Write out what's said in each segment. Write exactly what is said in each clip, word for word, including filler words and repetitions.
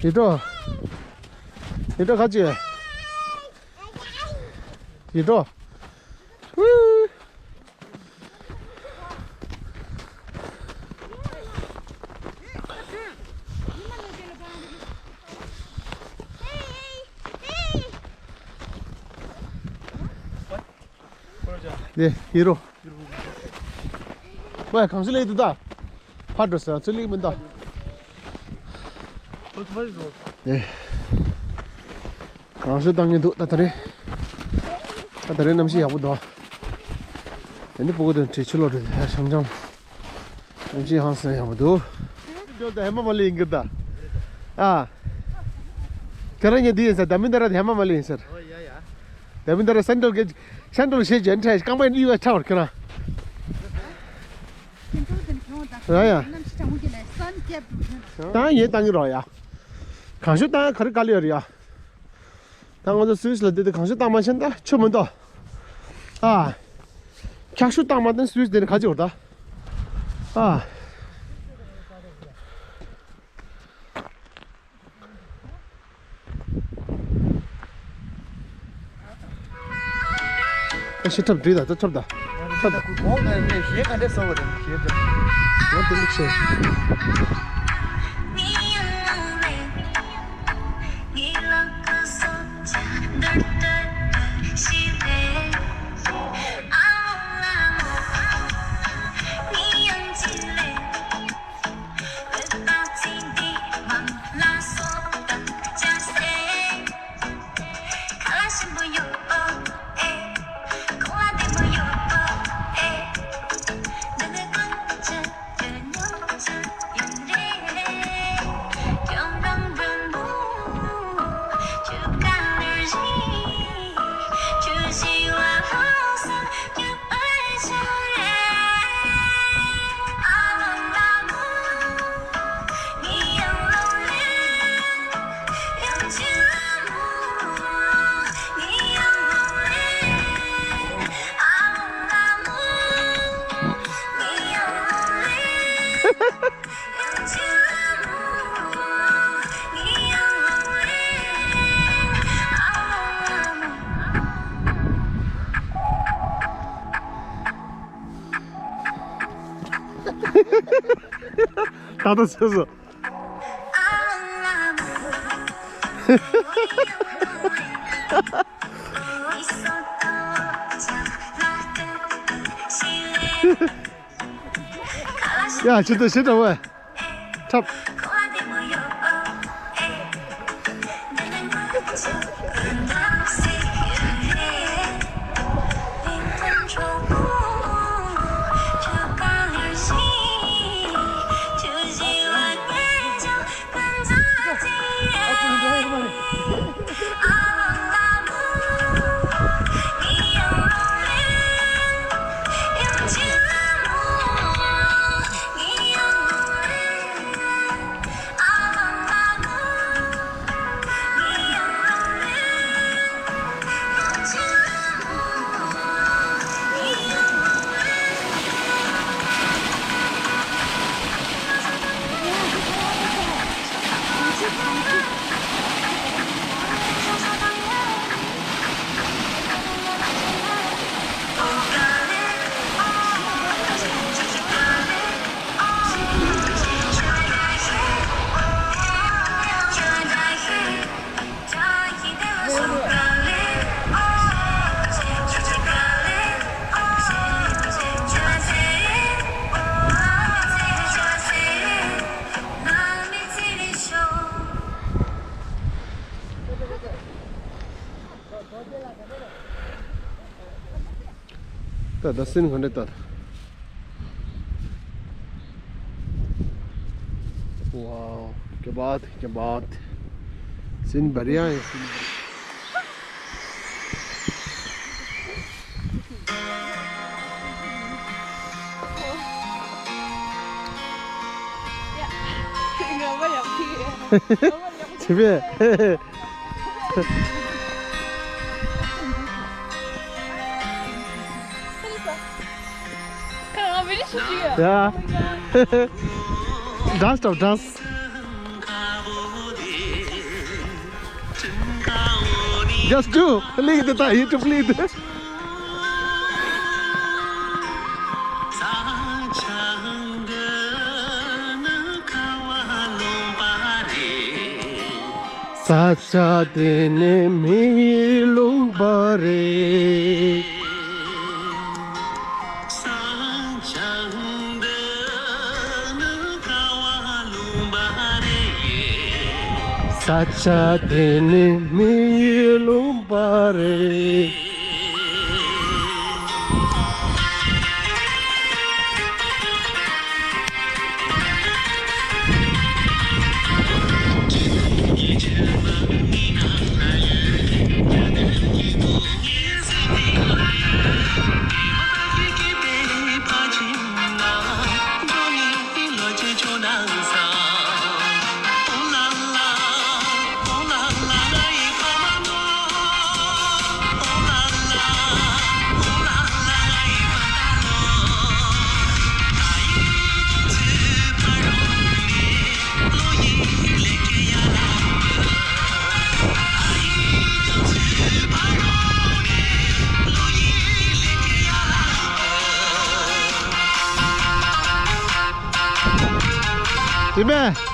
ཡིད་འགྲོ། ཡིད་འགྲོ་ཁ་ཅིག་ཡིད་འགྲོ། ནས་ཡིན་རོ། ཝེ་གང་ཤེས་ལེགས་འདུག་ད། ཕར་འགྲོ་ཟེར་ཚུར་ལེགས་མི་འདུག་ནས། གང་ཤེས་བཏང་གི་འདུག་ད་ད་རེས། ད་ད་རེས་གནམ་གཤིས་ཡག་པོ་འདུག་དེ་འདི་ཕྲུ་གུ་དང་བྲེལ་ཆུ་ལོག་འགྲོ་དེ་ཤང་ཅང་། གནམ་གཤིས་ཧང་སང་ཡག་པོ་འདུག་འདི་ད་ཧེ་མ་མ་ལི་ཡིན་གི་ད། ཨ། ཁྱེད་རང་གཉིས་འདི་ཡིན་ཟེར། ད་མི་འདི་ར་ད་ཧེ་མ་མ་ལི་ཡིན་ཟེར། ད་མི་འདི་ར་སན་ཏོལ་གི་སན་ཏོལ་ཞེས་ཇན་ཁྲའི་རྐང་པ་ཡིན་ཡུལ་ལ་ཆགས་པར་ཁྱེད་རང་། ཡ་ཡ། ད་ཡིན་བཏང་གི་རོགས་ཡ། གང་ཤོད་བཏང་ག་རེ་དཀའ་ལས་ཡོད་རེད་ཡ། ད་ང་ཚོ་སུད་སི་ལ་བསྡད་དུས་གང་ཤོད་བཏང་མ་ཤེས་ན་ད་ཆུ་མི་འདུག་ཨ། འཁྱག་ཤོད་བཏང་མ་བཏང་སུད་སི་བསྡད་ནས་ག་ཅི་བར་ད། ཨ། ཨ་ཤི་ཁྲབ་བྲིས་ད་ད་ཁྲབ་ད། ཁྲབ་ད། གོང་ནས་ངས་གཞས་ག་འདྲས་བཟོ་བ་དང་གཞས་འདྲ། ང་དེ་ལུགས་ཤེས། ད་ལྟ་སོ་སོ། ཡ་ཆུ་ཏོ་ཞེ་དྲག་པོ། ཁྲབ། ད་ད་སིན་ག་འདྲ་ལྟར། ཝའོ། क्या बात है, क्या बात है। སིན་བར་ཡ་ཡ་སིན། ཅི་བས། ཡ། Dance, stop, dance. Just do. Lead the, you to lead. ས་ཆ་དེ་ནི་མི་ཡི་ལུང་པ་རེད། ས་ཆ་དེ་ནི་མི་ཡི་ལུང་པ་རེད། ཡིན་པས།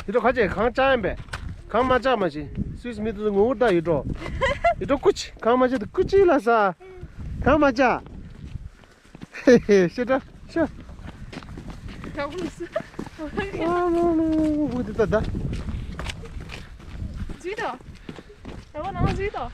དེ་འདྲ་ག་ཅེ་གང་བཅག་ཡིན་པས། གང་མ་བཅག་མ་བྱེད། སུས་མི་དུ་ངོ་བོ་ལྟ་ཡོད་འགྲོ། ཡོད་འགྲོ་ཀུ་ཅི་གང་མ་བྱེད་དུ་ཀུ་ཅི་ལ་ས། གང་མ་བཅག་ཤེ་ཏྲ་ཤ། ཨ་མ་མ་མ་མ་དེ་ད་ད། ཇུས་དང་། ད་བ་ནང་ཇུས་དང་།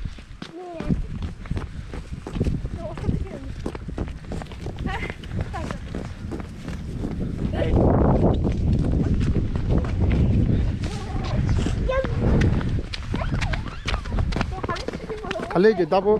ག་ལེ་གི་ད་པོ།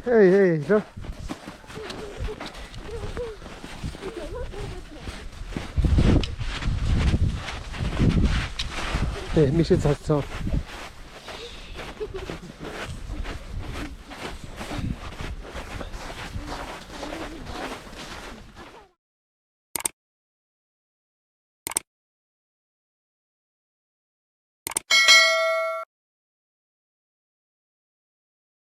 ཨེ་ཨེ་ར། ཨེ་མིག་ཤེལ་ཚར་སོང་།